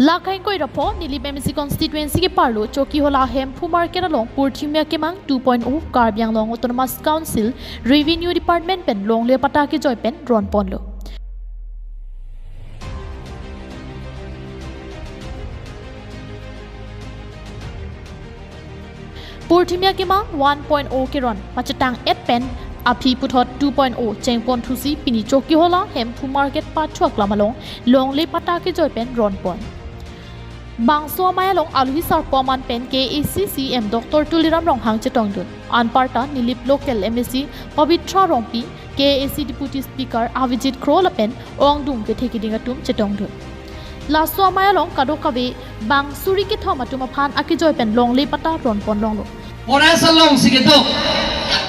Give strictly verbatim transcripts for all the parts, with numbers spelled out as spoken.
Lake ingkoi ra pho Nilip M A C constituency keparlo Chokihola Hemphu Market along Purthimia Kemang two point oh Karbi Anglong Autonomous Council Revenue Department pen longle patta kejoi pen ron ponlo. Purthimia Kemang one point oh keron pachetang et pen aphi puthot two point oh chengpon thusi pini Chokihola Hemphu Market pachuak lam along longle patta kejoi pen ron pon. Bangso amei along alohi sarpo aman pen K A A C C M Doctor Tuliram Ronghang chetongdun. Anparta Nilip local M A C Pabitra Rongpi, K A A C Deputy Speaker Avijit Kro lapen ongdung kethe keding atum chetongdun. Laso amei along kadokave bang suri kethom atum aphan akejoi pen longle patta ron pon longlo. Forest alongsi kedo.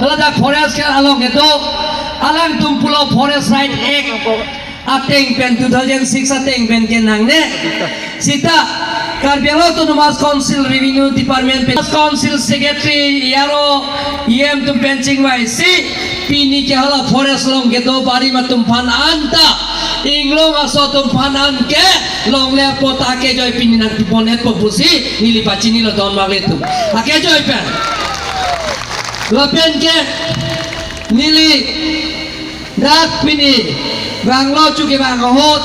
Hala dak forest ke along kedo. Alangtum pulo Forest Right Act ateng pen two thousand six ateng pen ke nangne. Sita Karbi Anglong Autonomous Council Revenue Department pen Council Secretary aro E M atum pen chingvaisi pini ke hala forest along kedo barim atum aphan anta inglong aso atum aphan an ke longle patta kejoi pini nangpipon etpo pusi neli pachinilo don mangle atum. Akejoi pen. Lapen ke neli dak pini banglo chuke bang ahut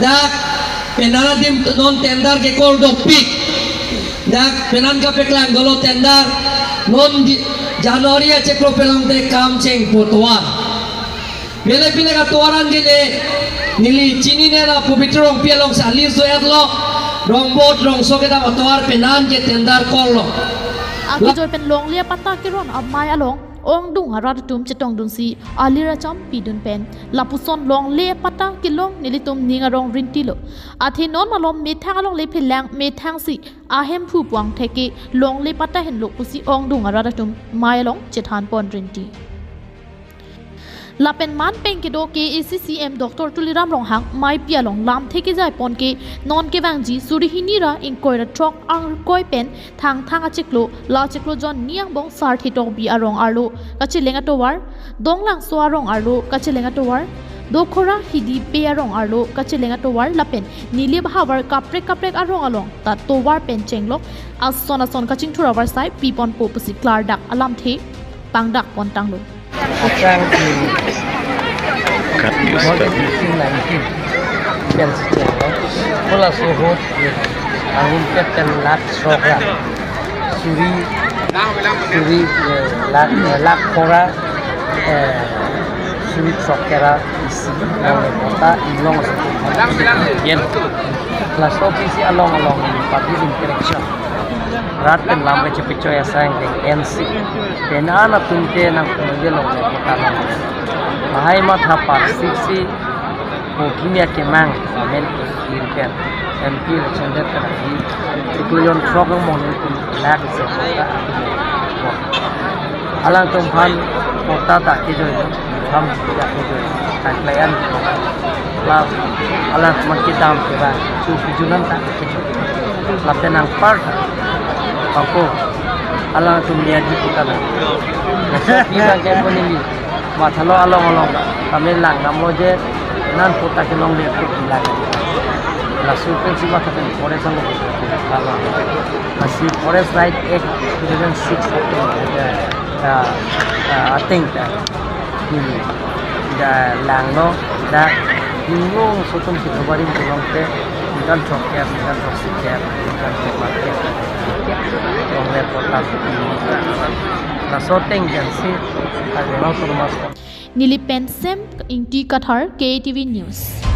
dak penan adim non tender ke call dopik. Dak penan kapeklang dolo tender non di January achiklo pen along te kam chengpo tovar. Bele bele ka tovar an ke le neli chinine la Pabitra Rongpi alongsi a-list do-etlo, Rongbot Rongso kedam atovar penan ke tender call lo. Akejoi pen longle patta keron amei along ongdung arat atum chetongdunsi alir acham pidun pen lapuson longle patta kelong nelitum ning arong rintilo. Athe non malom methang alongle phelang methangsi ahemphu puang theke longle patta henlo pusi ongdung arat atum amei along chethan pon rinti. Lapen man pen kedo K A A C C M Doctor Tuliram Ronghang meipi along lamthe kejai pon ke non kevangji suri hini ra ingkoi ra throk ingkoi pen Thangthang achiklo, la achiklo John Niang Bong Sarthe Tokbi arong arlo kacheleng atovar, Donglangso arong arlo kacheleng atovar, Dokhora Hidipe arong arlo kacheleng atovar lapen Nilip havar kaprek kaprek arong along ta tovar pen chenglok ason ason kachingthur avarsai piponpo pusi klardak alamthe pangdak pontanglo. Achang di Cut news, cut news. Nineteen. Pen si cheng lo. Hala ahut angin ke ten lakh throk ra. Suri, suri, eh, lakh, eh, lakh pharo ra, eh, suri throk ra isi. Longle patta inglong aso. Yen. Laso pisi along along public interaction. Rat pen lam kachepechoi asai ke N C. Penan atum ke nangpumje longle patta long. Lahai matha parsiksi Purthimia Kemang amen ke M P election det kana di. Iklo jon throk mong ni tum lak se patta. Alangtum aphan patta ta kejoi, ham ta kejoi, ta klem. La, alangtum kedam ke ba, chu kijunan ta kejoi. Lapen anparta, ako, alangtum dia di kita la. Laso pi bang ke pon neli, mathalo along along, kami lang namlo je, nan patta kelongle ke bilang. Laso pensi matha pen forest along, along. Lasi Forest Right Act two thousand six ateng, ah, ah, ateng ta. Hmm. Da langno, da inglong aso atum si tovar rim kelong te, ningkan throk kep, ningkan throksi kep, ningkan throksi kep. Longle patta. Laso ateng pen si, ta gelo turmas. Nilip pen Sem Ingti Kathar, K T V News.